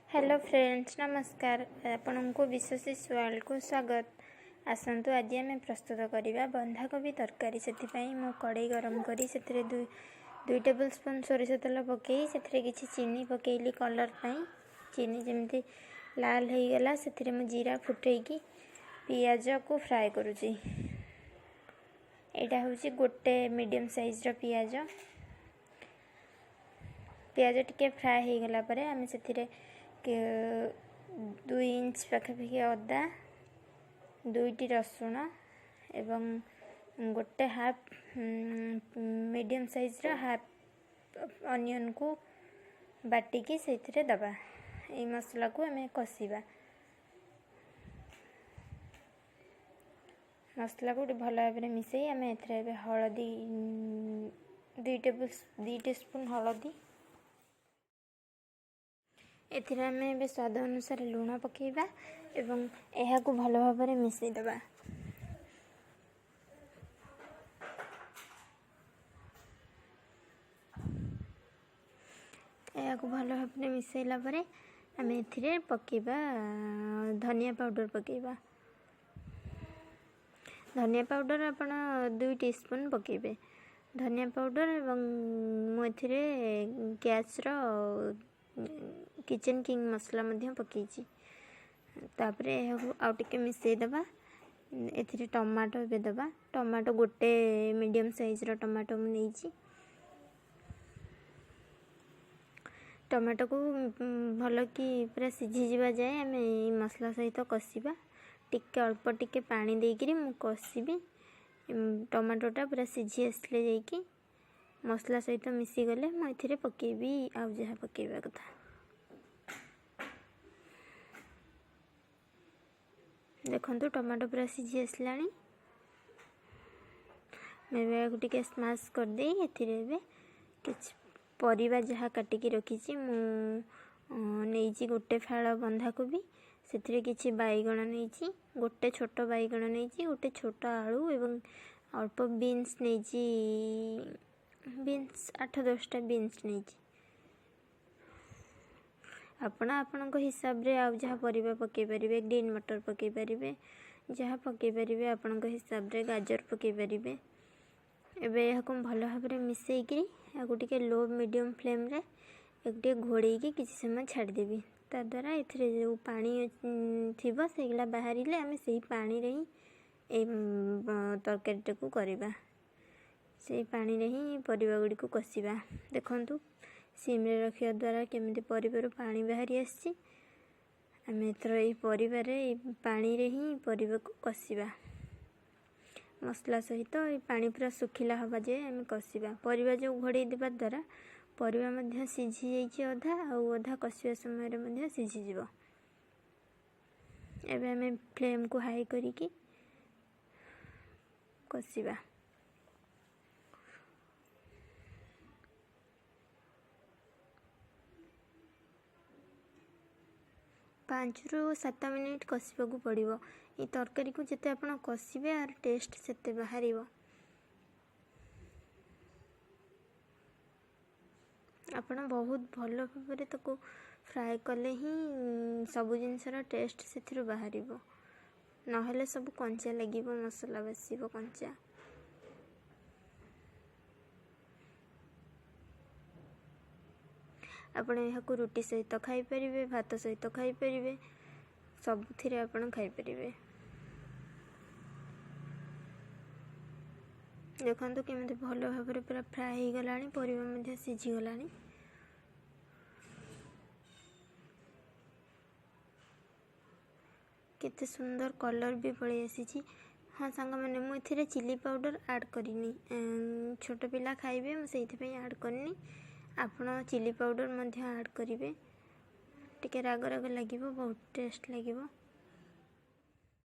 Hello friends, ନମସ୍କାର। ଆପଣଙ୍କୁ ବିଶ୍ୱଶିଷ ୱାର୍ଲଡ଼କୁ ସ୍ୱାଗତ। ଆସନ୍ତୁ, ଆଜି ଆମେ ପ୍ରସ୍ତୁତ କରିବା ବନ୍ଧାକୋବି ତରକାରୀ। ସେଥିପାଇଁ ମୁଁ କଡ଼େଇ ଗରମ କରି ସେଥିରେ ଦୁଇ ଟେବୁଲ୍ ସ୍ପୁନ୍ ସୋରିଷ ତେଲ ପକାଇ ସେଥିରେ କିଛି ଚିନି ପକାଇଲି କଲର୍ ପାଇଁ। ଚିନି ଯେମିତି ଲାଲ ହେଇଗଲା, ସେଥିରେ ମୁଁ ଜିରା ଫୁଟେଇକି ପିଆଜକୁ ଫ୍ରାଏ କରୁଛି। ଏଇଟା ହେଉଛି ଗୋଟେ ମିଡ଼ିୟମ୍ ସାଇଜ୍ର ପିଆଜ। ପିଆଜ ଟିକେ ଫ୍ରାଏ ହେଇଗଲା ପରେ ଆମେ ସେଥିରେ 2 ଇଞ୍ଚ ପାଖାପାଖି ଅଦା, 2ଟି ରସୁଣ ଏବଂ ଗୋଟେ ହାଫ୍ ମିଡ଼ିୟମ୍ ସାଇଜ୍ର ହାଫ୍ ଅନିଅନ୍କୁ ବାଟିକି ସେଇଥିରେ ଦେବା। ଏଇ ମସଲାକୁ ଆମେ କଷିବା। ମସଲାକୁ ଟିକେ ଭଲ ଭାବରେ ମିଶାଇ ଆମେ ଏଥିରେ ଏବେ ହଳଦୀ 2 ଟେବୁଲ୍ ସ୍ପୁନ୍ ହଳଦୀ, ଏଥିରେ ଆମେ ଏବେ ସ୍ୱାଦ ଅନୁସାରେ ଲୁଣ ପକାଇବା ଏବଂ ଏହାକୁ ଭଲ ଭାବରେ ମିଶାଇ ଦେବା। ଏହାକୁ ଭଲ ଭାବରେ ମିଶାଇଲା ପରେ ଆମେ ଏଥିରେ ପକାଇବା ଧନିଆ ପାଉଡ଼ର ପକାଇବା। ଧନିଆ ପାଉଡ଼ର ଆପଣ 2 ସ୍ପୁନ୍ ପକାଇବେ ଧନିଆ ପାଉଡ଼ର। ଏବଂ ମୁଁ ଏଥିରେ ଗ୍ୟାସ୍ର କିଚେନ୍ କିଙ୍ଗ ମସଲା ମଧ୍ୟ ପକାଇଛି। ତାପରେ ଏହାକୁ ଆଉ ଟିକେ ମିଶାଇ ଦେବା। ଏଥିରେ ଟମାଟୋ ଏବେ ଦେବା। ଟମାଟୋ ଗୋଟେ ମିଡ଼ିୟମ୍ ସାଇଜ୍ର ଟମାଟୋ ମୁଁ ନେଇଛି। ଟମାଟୋକୁ ଭଲ କି ପୁରା ସିଝିଯିବା ଯାଏ ଆମେ ଏଇ ମସଲା ସହିତ କଷିବା। ଟିକେ ଅଳ୍ପ ଟିକେ ପାଣି ଦେଇକିରି ମୁଁ କଷିବି। ଟମାଟୋଟା ପୁରା ସିଝି ଆସିଲେ ଯାଇକି ମସଲା ସହିତ ମିଶିଗଲେ ମୁଁ ଏଥିରେ ପକାଇବି ଆଉ ଯାହା ପକାଇବା କଥା। ଦେଖନ୍ତୁ, ଟମାଟୋ ପୁରା ସିଝି ଆସିଲାଣି। ମୁଁ ଏବେ ଏହାକୁ ଟିକେ ସ୍ମାସ୍ କରିଦେଇ ଏଥିରେ ଏବେ କିଛି ପରିବା ଯାହା କାଟିକି ରଖିଛି, ମୁଁ ନେଇଛି ଗୋଟେ ଫାଳ ବନ୍ଧାକୋବି, ସେଥିରେ କିଛି ବାଇଗଣ ନେଇଛି, ଗୋଟେ ଛୋଟ ବାଇଗଣ ନେଇଛି, ଗୋଟେ ଛୋଟ ଆଳୁ ଏବଂ ଅଳ୍ପ ବିନ୍ସ ନେଇଛି। ବିନ୍ସ 8-10ଟା ବିନ୍ସ ନେଇଛି। ଆପଣ ଆପଣଙ୍କ ହିସାବରେ ଆଉ ଯାହା ପରିବା ପକାଇ ପାରିବେ, ଗ୍ରୀନ୍ ମଟର ପକାଇ ପାରିବେ, ଯାହା ପକାଇ ପାରିବେ ଆପଣଙ୍କ ହିସାବରେ, ଗାଜର ପକାଇ ପାରିବେ। ଏବେ ଏହାକୁ ଭଲ ଭାବରେ ମିଶାଇକିରି ଏହାକୁ ଟିକେ ଲୋ ମିଡ଼ିୟମ୍ ଫ୍ଲେମ୍ରେ ଏହାକୁ ଟିକେ ଘୋଡ଼େଇକି କିଛି ସମୟ ଛାଡ଼ିଦେବି। ତାଦ୍ୱାରା ଏଥିରେ ଯେଉଁ ପାଣି ଥିବ, ସେଇଗୁଡ଼ା ବାହାରିଲେ ଆମେ ସେଇ ପାଣିରେ ହିଁ ଏଇ ତରକାରୀଟାକୁ କରିବା, ସେଇ ପାଣିରେ ହିଁ ପରିବା ଗୁଡ଼ିକୁ କଷିବା। ଦେଖନ୍ତୁ, ସିମ୍ରେ ରଖିବା ଦ୍ୱାରା କେମିତି ପରିବାରୁ ପାଣି ବାହାରି ଆସିଛି। ଆମେ ଏଥର ଏଇ ପରିବାରେ, ଏଇ ପାଣିରେ ହିଁ ପରିବାକୁ କଷିବା। ମସଲା ସହିତ ଏଇ ପାଣି ପୁରା ଶୁଖିଲା ହେବା ଯାଏ ଆମେ କଷିବା। ପରିବା ଯେଉଁ ଘୋଡ଼େଇ ଦେବା ଦ୍ୱାରା ପରିବା ମଧ୍ୟ ସିଝି ଯାଇଛି ଅଧା, ଆଉ ଅଧା କଷିବା ସମୟରେ ମଧ୍ୟ ସିଝିଯିବ। ଏବେ ଆମେ ଫ୍ଲେମ୍କୁ ହାଇ କରିକି କଷିବା। 5ରୁ 7 ମିନିଟ୍ କଷିବାକୁ ପଡ଼ିବ। ଏଇ ତରକାରୀକୁ ଯେତେ ଆପଣ କଷିବେ, ଆର ଟେଷ୍ଟ ସେତେ ବାହାରିବ। ଆପଣ ବହୁତ ଭଲ ଭାବରେ ତାକୁ ଫ୍ରାଏ କଲେ ହିଁ ସବୁ ଜିନିଷର ଟେଷ୍ଟ ସେଥିରୁ ବାହାରିବ, ନହେଲେ ସବୁ କଞ୍ଚା ଲାଗିବ, ମସଲା ବାସିବ କଞ୍ଚା। ଆପଣ ଏହାକୁ ରୁଟି ସହିତ ଖାଇପାରିବେ, ଭାତ ସହିତ ଖାଇପାରିବେ, ସବୁଥିରେ ଆପଣ ଖାଇପାରିବେ। ଦେଖନ୍ତୁ, କେମିତି ଭଲ ଭାବରେ ପୁରା ଫ୍ରାଏ ହେଇଗଲାଣି, ପରିବା ମଧ୍ୟ ସିଝିଗଲାଣି। କେତେ ସୁନ୍ଦର କଲର୍ ବି ପଳେଇ ଆସିଛି। ହଁ ସାଙ୍ଗମାନେ, ମୁଁ ଏଥିରେ ଚିଲି ପାଉଡ଼ର ଆଡ଼୍ କରିନି। ଛୋଟ ପିଲା ଖାଇବେ, ମୁଁ ସେଇଥିପାଇଁ ଆଡ଼୍ କରିନି। ଆପଣ ଚିଲି ପାଉଡ଼ର ମଧ୍ୟ ଆଡ଼୍ କରିବେ, ଟିକେ ରାଗ ରାଗ ଲାଗିବ, ବହୁତ ଟେଷ୍ଟ ଲାଗିବ।